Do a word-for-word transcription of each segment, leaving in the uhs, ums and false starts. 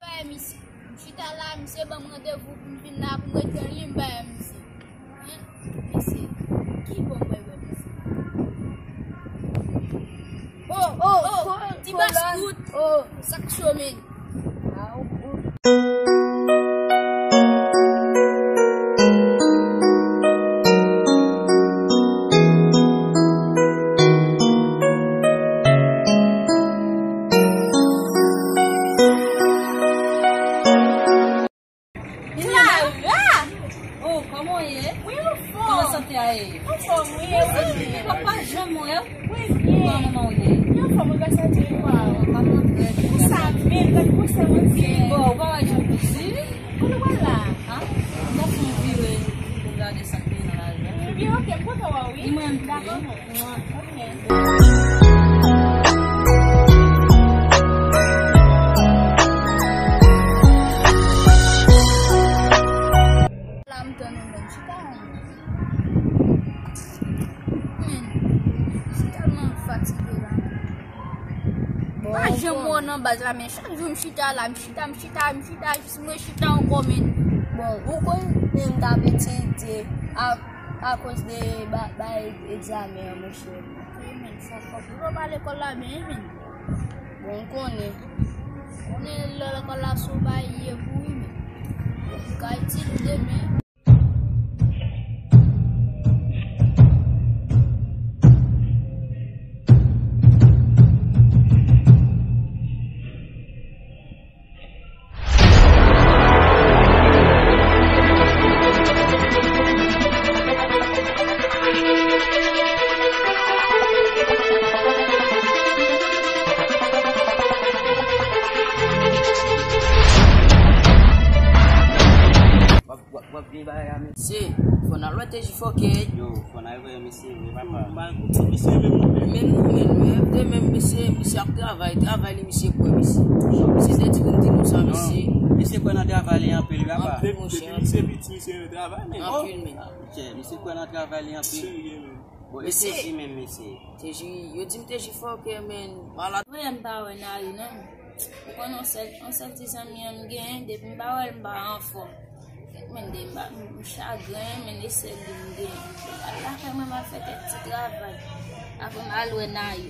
Bay misye. M chita la, misye ban m randevou pou m vin la, pou m ret tann li, m bay misye. Hein? Mesye, ki bò m pral wè misye? Oh, oh, oh, ti bas kout. Oh, sa k cho, men. Clara! Oh, kòman w ye? Wi, anfòm. Kòman sante a ye? Anfòm, wi. Mezanmi, papa janm wè w. Wi, byen. Kòman manman w ye? Li anfòm, wi, gras a Dye, wi, pa. Kòman trè byen. Pou sa menm, gad pou sa, mwen byen. Bon, ou pa wè jan piti? Kote w pral la? Hein? M ap fè yon vire pou m gade sa k gen nan lari a. Wi, byen, ok, m kontan wè w, wi. Li mwen menm tou, wi. Dakò, non. La m tann ou menm chita. Men, m tèlman fatige la. Pa janm wè w nan baz la, men chak jou m chita la, m chita, m chita, m chita, jis mwen chita ankò, men. Bon, ou konn, men m t ap etidye a, akoz de ba, bay egzamen an, monchè. Wi, men, fò, fò, fò pa lekòl la byen, men. Bon, m konnen. Konnen lè lekòl la sou bay ye pou wi, men. Ou ka itil demen. W ap, w ap, w ap gen bagay a, men. Mesye, fò n al wè T J fòkè. Yo, fò n al wè misye vre, papa. M pa konprann misye menm non, men. Men nou, men nou, F D menm, misye, misye ap travay, travay li, misye kwè, mesye. Misye te di pou m di nou sa, mesye. Misye kwè nan travay li anpil, wi, papa. Anpil, monchè, anpil. Depi misye piti, misye renmen travay, men. Anpil, men. Misye kwè nan travay li anpil. Serye, men. Bon, e T J menm, mesye? T J, yo di m T J fòkè, men, malad. Wi, m pa wè Nari, non. Ou konn yon sèl, yon sèl ti zanmi an m genyen, depi m pa wè l, m pa anfòm. Men de m pa, m chagren, men e sèl li m genyen. Al lakay mwen, m al fè kèk ti travay. Apre m al wè Nari.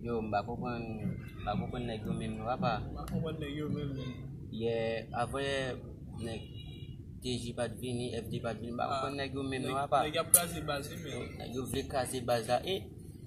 Yo, m pa konprann, m pa konprann nèg yo menm non, papa. M pa konprann nèg yo menm non. Yè, avan yè, nèg T J pa t vini, F D pa t vini, m pa konprann nèg yo menm non, papa. Nèg y ap kraze baz wi, men. Nèg yo vle kraze baz la. E,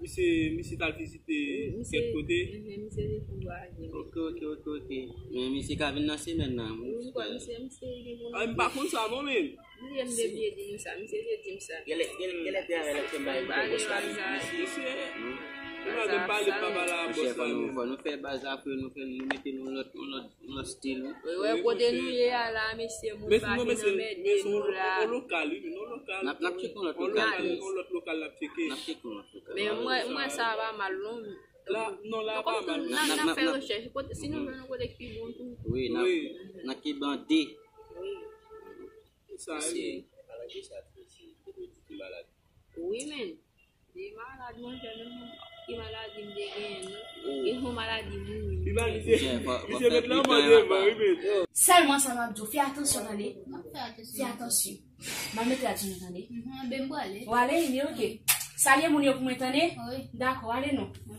Misye, misye t al vizite kèk kote. Misye te tou vwazen. Ok, ok, ok, ok. Men misye ka vin nan semèn nan. Wi, kwa misye, misye gen pou Ah, m pa konn sa non, men. Misye m te vle di m sa, misye te di m sa. Gèlè, gèlè, gèlè te avè lè ke m bay Ba pou gen Oscar. raza. Misye, Monchè, fò nou, fò nou fè baz la, fò nou fè, nou mete nou lòt, yon lòt, yon lòt stil, wi. Wi, wè, kote nou ye a la, mesye, moun pa vin anmède nou la. On lokal, wi, men on lokal. N ap, n ap tcheke yon lòt lokal. On lokal, wi. On lòt lokal, n ap tcheke. N ap tcheke yon lòt lokal. Men mwen, mwen, sa pa mal, non. La, non, la pa mal. N ap, n ap fè rechèch. Kote, si nou jwenn yon kote ki bon tou. Wi, n ap, n ap ki bande. Wi. Sa, wi. Maladi sa, se, se, se, se, se maladi. Wi, men. Li malad, monchè, men ki maladi m te genyen, non? Gen yon maladi mouri. Li pa misye, misye met lanmò devan, wi, men. Sèlman sa m ap di w, fè atansyon, tande? M ap fè atansyon. Fè atansyon. M ap mete la di nou, tande? Mhm, ben, m prale. W ale, li, ok. Salye moun yo pou mwen, tande? Wi. Dakò, ale non. Wi.